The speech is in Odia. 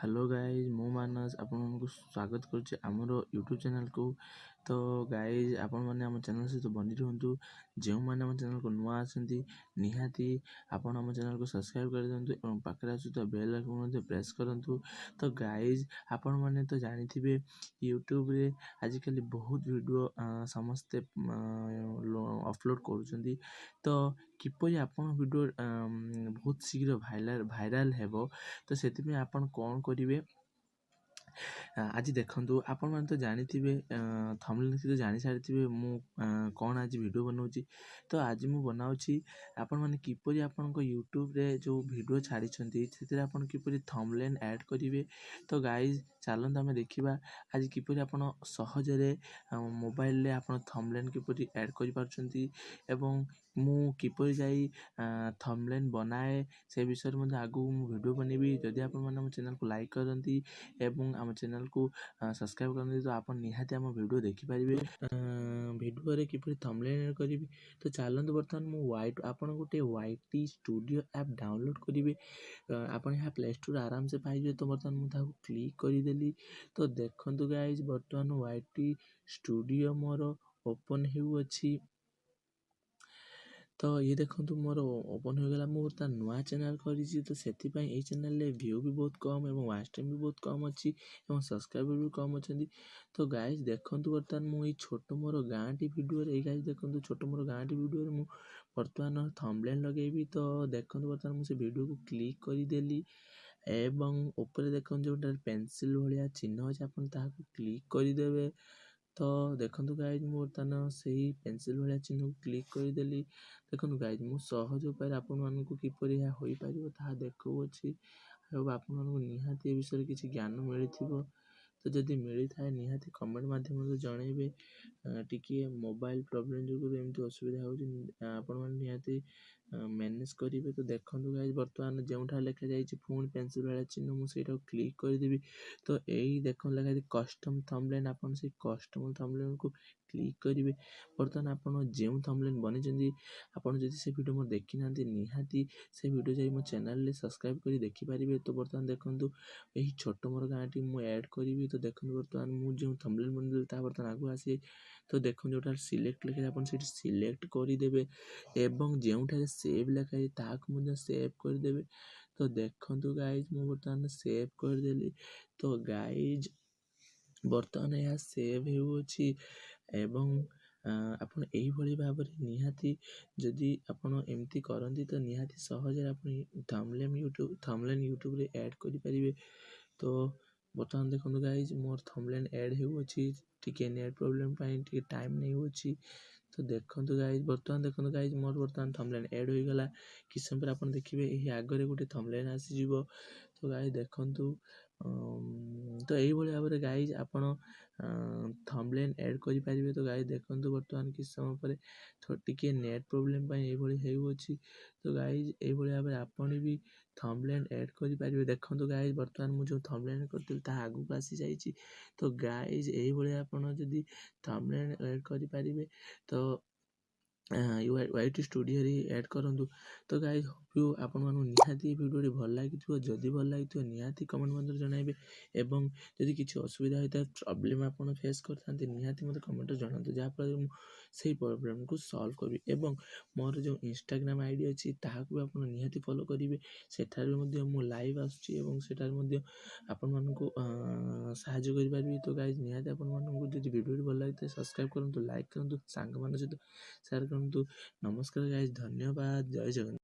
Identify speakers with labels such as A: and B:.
A: ହ୍ୟାଲୋ ଗାଇଜ୍, ମୁଁ ମାନସ ଆପଣଙ୍କୁ ସ୍ୱାଗତ କରୁଛି ଆମର ୟୁଟ୍ୟୁବ୍ ଚ୍ୟାନେଲ୍କୁ। ତ ଗାଇଜ୍, ଆପଣମାନେ ଆମ ଚ୍ୟାନେଲ୍ ସହିତ ବନି ରୁହନ୍ତୁ। ଯେଉଁମାନେ ଆମ ଚ୍ୟାନେଲ୍କୁ ନୂଆ ଆସନ୍ତି, ନିହାତି ଆପଣ ଆମ ଚ୍ୟାନେଲ୍କୁ ସବସ୍କ୍ରାଇବ୍ କରିଦିଅନ୍ତୁ ଏବଂ ପାଖରେ ଆସୁଥିବା ବେଲ୍ ଆଇକନ୍ ମଧ୍ୟ ପ୍ରେସ୍ କରନ୍ତୁ। ତ ଗାଇଜ୍, ଆପଣମାନେ ତ ଜାଣିଥିବେ, ୟୁଟ୍ୟୁବରେ ଆଜିକାଲି ବହୁତ ଭିଡ଼ିଓ ସମସ୍ତେ ଅପଲୋଡ଼ କରୁଛନ୍ତି। ତ କିପରି ଆପଣ ଭିଡ଼ିଓ ବହୁତ ଶୀଘ୍ର ଭାଇରାଲ୍ ହେବ, ତ ସେଥିପାଇଁ ଆପଣ କ'ଣ କରିବେ ଆଜି ଦେଖନ୍ତୁ। ଆପଣମାନେ ତ ଜାଣିଥିବେ, ଥମ୍ବନେଲ୍ ଦେଖି ତ ଜାଣିସାରିଥିବେ ମୁଁ କ'ଣ ଆଜି ଭିଡ଼ିଓ ବନାଉଛି। ତ ଆଜି ମୁଁ ବନାଉଛି ଆପଣମାନେ କିପରି ଆପଣଙ୍କ ୟୁଟ୍ୟୁବରେ ଯେଉଁ ଭିଡ଼ିଓ ଛାଡ଼ିଛନ୍ତି, ସେଥିରେ ଆପଣ କିପରି ଥମ୍ବନେଲ୍ ଆଡ଼୍ କରିବେ। ତ ଗାଇଜ୍, ଚାଲନ୍ତୁ ଆମେ ଦେଖିବା ଆଜି କିପରି ଆପଣ ସହଜରେ ମୋବାଇଲରେ ଆପଣ ଥମ୍ବନେଲ୍ କିପରି ଆଡ଼୍ କରିପାରୁଛନ୍ତି ଏବଂ ମୁଁ କିପରି ଯାଇ ଥମ୍ବନେଲ୍ ବନାଏ, ସେ ବିଷୟରେ ମଧ୍ୟ ଆଗକୁ ମୁଁ ଭିଡ଼ିଓ ବନେଇବି। ଯଦି ଆପଣମାନେ ଆମ ଚ୍ୟାନେଲ୍କୁ ଲାଇକ୍ କରନ୍ତି ଏବଂ ଆମ ଚ୍ୟାନେଲ୍କୁ ସବସ୍କ୍ରାଇବ୍ କରନ୍ତି, ତ ଆପଣ ନିହାତି ଆମ ଭିଡ଼ିଓ ଦେଖିପାରିବେ, ଭିଡ଼ିଓରେ କିପରି ଥମ୍ବନେଲ୍ କରିବି। ତ ଚାଲନ୍ତୁ, ବର୍ତ୍ତମାନ ମୁଁ ୱାଇଟ୍ ଆପଣ ଗୋଟେ ୱାଇଟି ଷ୍ଟୁଡ଼ିଓ ଆପ୍ ଡାଉନଲୋଡ଼୍ କରିବେ। ଆପଣ ଏହା ପ୍ଲେ ଷ୍ଟୋର୍ ଆରାମସେ ପାଇଯିବେ। ତ ବର୍ତ୍ତମାନ ମୁଁ ତାହାକୁ କ୍ଲିକ୍ କରିଦେଲି। ତ ଦେଖନ୍ତୁ ଗାଇଜ୍, ବର୍ତ୍ତମାନ ୱାଇଟି ଷ୍ଟୁଡ଼ିଓ ମୋର ଓପନ୍ ହେଉଅଛି। ତ ଇଏ ଦେଖନ୍ତୁ, ମୋର ଓପନ୍ ହୋଇଗଲା। ମୁଁ ବର୍ତ୍ତମାନ ନୂଆ ଚ୍ୟାନେଲ୍ କରିଛି, ତ ସେଥିପାଇଁ ଏଇ ଚ୍ୟାନେଲ୍ରେ ଭ୍ୟୁ ବି ବହୁତ କମ୍ ଏବଂ ୱାଚ୍ ଟାଇମ୍ ବି ବହୁତ କମ୍ ଅଛି ଏବଂ ସବସ୍କ୍ରାଇବର୍ ବି କମ୍ ଅଛନ୍ତି। ତ ଗାଇଜ୍ ଦେଖନ୍ତୁ, ବର୍ତ୍ତମାନ ମୁଁ ଏଇ ଛୋଟ ମୋର ଗାଁଟି ଭିଡ଼ିଓରେ, ଏଇ ଗାଇଜ୍ ଦେଖନ୍ତୁ, ଛୋଟ ମୋର ଗାଁଟି ଭିଡ଼ିଓରେ ମୁଁ ବର୍ତ୍ତମାନ ଥମ୍ବନେଲ୍ ଲଗେଇବି। ତ ଦେଖନ୍ତୁ, ବର୍ତ୍ତମାନ ମୁଁ ସେ ଭିଡ଼ିଓକୁ କ୍ଲିକ୍ କରିଦେଲି ଏବଂ ଉପରେ ଦେଖନ୍ତୁ ଯେଉଁଟାରେ ପେନସିଲ୍ ଭଳିଆ ଚିହ୍ନ ଅଛି, ଆପଣ ତାହାକୁ କ୍ଲିକ୍ କରିଦେବେ। ତ ଦେଖନ୍ତୁ ଗାଇଜ୍, ମୁଁ ବର୍ତ୍ତମାନ ସେଇ ପେନସିଲ୍ ଭଳିଆ ଚିହ୍ନକୁ କ୍ଲିକ୍ କରିଦେଲି। ଦେଖନ୍ତୁ ଗାଇଜ୍, ମୁଁ ସହଜ ଉପାୟରେ ଆପଣମାନଙ୍କୁ କିପରି ଏହା ହୋଇପାରିବ ତାହା ଦେଖାଉଅଛି ଆଉ ଆପଣମାନଙ୍କୁ ନିହାତି ଏ ବିଷୟରେ କିଛି ଜ୍ଞାନ ମିଳିଥିବ। ତ ଯଦି ମିଳିଥାଏ, ନିହାତି କମେଣ୍ଟ ମାଧ୍ୟମରେ ଜଣାଇବେ। ଟିକିଏ ମୋବାଇଲ ପ୍ରୋବ୍ଲେମ୍ ଯୋଗୁଁ ଏମିତି ଅସୁବିଧା ହେଉଛି, ଆପଣମାନେ ନିହାତି ମ୍ୟାନେଜ୍ କରିବେ। ତ ଦେଖନ୍ତୁ ଗାଇଜ୍, ବର୍ତ୍ତମାନ ଯେଉଁଠାରେ ଲେଖାଯାଇଛି ପୁଣି ପେନସିଲ୍ ଭଳିଆ ଚିହ୍ନ, ମୁଁ ସେଇଟାକୁ କ୍ଲିକ୍ କରିଦେବି। ତ ଏଇ ଦେଖନ୍ତୁ, ଲେଖାଯାଇଛି କଷ୍ଟମ୍ ଥମ୍ବନେଲ୍। ଆପଣ ସେଇ କଷ୍ଟମ୍ ଥମ୍ବନେଲ୍କୁ କ୍ଲିକ୍ କରିବେ। ବର୍ତ୍ତମାନ ଆପଣ ଯେଉଁ ଥମ୍ବନେଲ୍ ବନେଇଛନ୍ତି, ଆପଣ ଯଦି ସେ ଭିଡ଼ିଓ ମୋର ଦେଖିନାହାନ୍ତି, ନିହାତି ସେ ଭିଡ଼ିଓ ଯାଇ ମୋ ଚ୍ୟାନେଲ୍ରେ ସବସ୍କ୍ରାଇବ୍ କରି ଦେଖିପାରିବେ। ତ ବର୍ତ୍ତମାନ ଦେଖନ୍ତୁ, ଏହି ଛୋଟ ମୋର ଗାଁଟି ମୁଁ ଆଡ଼୍ କରିବି। ତ ଦେଖନ୍ତୁ, ବର୍ତ୍ତମାନ ମୁଁ ଯେଉଁ ଥମ୍ବନେଲ୍ ବନେଇଥିଲି, ତାହା ବର୍ତ୍ତମାନ ଆଗକୁ ଆସି, ତ ଦେଖନ୍ତୁ, ଯେଉଁଠାରେ ସିଲେକ୍ଟ ଲେଖା, ଆପଣ ସେଇଠି ସିଲେକ୍ଟ କରିଦେବେ ଏବଂ ଯେଉଁଠାରେ ସେଭ୍ ଲେଖା ହେଇଛି, ତାହାକୁ ମଧ୍ୟ ସେଭ୍ କରିଦେବେ। ତ ଦେଖନ୍ତୁ ଗାଇଜ୍, ମୁଁ ବର୍ତ୍ତମାନ ସେଭ୍ କରିଦେଲି। ତ ଗାଇଜ୍, ବର୍ତ୍ତମାନ ଏହା ସେଭ୍ ହେଉଅଛି ଏବଂ ଆପଣ ଏଇଭଳି ଭାବରେ ନିହାତି ଯଦି ଆପଣ ଏମିତି କରନ୍ତି, ତ ନିହାତି ସହଜରେ ଆପଣ ଥମ୍ବନେଲ୍ ୟୁଟ୍ୟୁବରେ ଆଡ଼୍ କରିପାରିବେ। ତ ବର୍ତ୍ତମାନ ଦେଖନ୍ତୁ ଗାଇଜ୍, ମୋର ଥମ୍ବନେଲ୍ ଆଡ଼୍ ହେଉଅଛି। ଟିକେ ନେଟ୍ ପ୍ରୋବ୍ଲେମ୍ ପାଇଁ ଟିକେ ଟାଇମ୍ ନେଉଅଛି। ତ ଦେଖନ୍ତୁ ଗାଇଜ୍, ବର୍ତ୍ତମାନ ଦେଖନ୍ତୁ ଗାଇଜ୍, ମୋର ବର୍ତ୍ତମାନ ଥମ୍ବନେଲ୍ ଆଡ଼୍ ହୋଇଗଲା। କିଛି ସମୟ ପରେ ଆପଣ ଦେଖିବେ ଏହି ଆଗରେ ଗୋଟେ ଥମ୍ବନେଲ୍ ଆସିଯିବ। ତ ଗାଇଜ୍ ଦେଖନ୍ତୁ, ତ ଏଇଭଳି ଭାବରେ ଗାଇଜ୍ ଆପଣ ଥମ୍ବନେଲ୍ ଆଡ଼୍ କରିପାରିବେ। ତ ଗାଇଜ୍ ଦେଖନ୍ତୁ, ବର୍ତ୍ତମାନ କିଛି ସମୟ ପରେ ଟିକେ ନେଟ୍ ପ୍ରୋବ୍ଲେମ୍ ପାଇଁ ଏଇଭଳି ହେଉଅଛି। ତ ଗାଇଜ୍, ଏଇଭଳି ଭାବରେ ଆପଣ ବି ଥମ୍ବନେଲ୍ ଆଡ଼୍ କରିପାରିବେ। ଦେଖନ୍ତୁ ଗାଇଜ୍, ବର୍ତ୍ତମାନ ମୁଁ ଯେଉଁ ଥମ୍ବନେଲ୍ କରିଥିଲି, ତାହା ଆଗକୁ ଆସିଯାଇଛି। ତ ଗାଇଜ୍, ଏଇଭଳି ଆପଣ ଯଦି ଥମ୍ବନେଲ୍ ଆଡ଼୍ କରିପାରିବେ, ତ ୱାଇଟି ଷ୍ଟୁଡ଼ିଓରେ ଆଡ଼୍ କରନ୍ତୁ। ତ ଗାଇଜ୍, ହୋପ୍ you ଆପଣମାନଙ୍କୁ ନିହାତି ଏ ଭିଡ଼ିଓଟି ଭଲ ଲାଗିଥିବ। ଯଦି ଭଲ ଲାଗିଥିବ, ନିହାତି କମେଣ୍ଟ ମଧ୍ୟରେ ଜଣାଇବେ ଏବଂ ଯଦି କିଛି ଅସୁବିଧା ହୋଇଥାଏ, ପ୍ରୋବ୍ଲେମ୍ ଆପଣ ଫେସ୍ କରିଥାନ୍ତି, ନିହାତି ମୋତେ କମେଣ୍ଟରେ ଜଣାନ୍ତୁ, ଯାହାଫଳରେ ମୁଁ ସେଇ ପ୍ରୋବ୍ଲେମ୍କୁ ସଲ୍ଭ କରିବି। ଏବଂ ମୋର ଯେଉଁ ଇନଷ୍ଟାଗ୍ରାମ ଆଇଡ଼ି ଅଛି, ତାହାକୁ ବି ଆପଣ ନିହାତି ଫଲୋ କରିବେ। ସେଠାରେ ମଧ୍ୟ ମୁଁ ଲାଇଭ୍ ଆସୁଛି ଏବଂ ସେଠାରେ ମଧ୍ୟ ଆପଣମାନଙ୍କୁ ସାହାଯ୍ୟ କରିପାରିବି। ତ ଗାଇଜ୍, ନିହାତି ଆପଣମାନଙ୍କୁ ଯଦି ଭିଡ଼ିଓଟି ଭଲ ଲାଗିଥାଏ, ସବସ୍କ୍ରାଇବ୍ କରନ୍ତୁ, ଲାଇକ୍ କରନ୍ତୁ, ସାଙ୍ଗମାନଙ୍କ ସହିତ ସେୟାର କରନ୍ତୁ। ନମସ୍କାର ଗାଇଜ୍, ଧନ୍ୟବାଦ, ଜୟ ଜଗନ୍ନାଥ।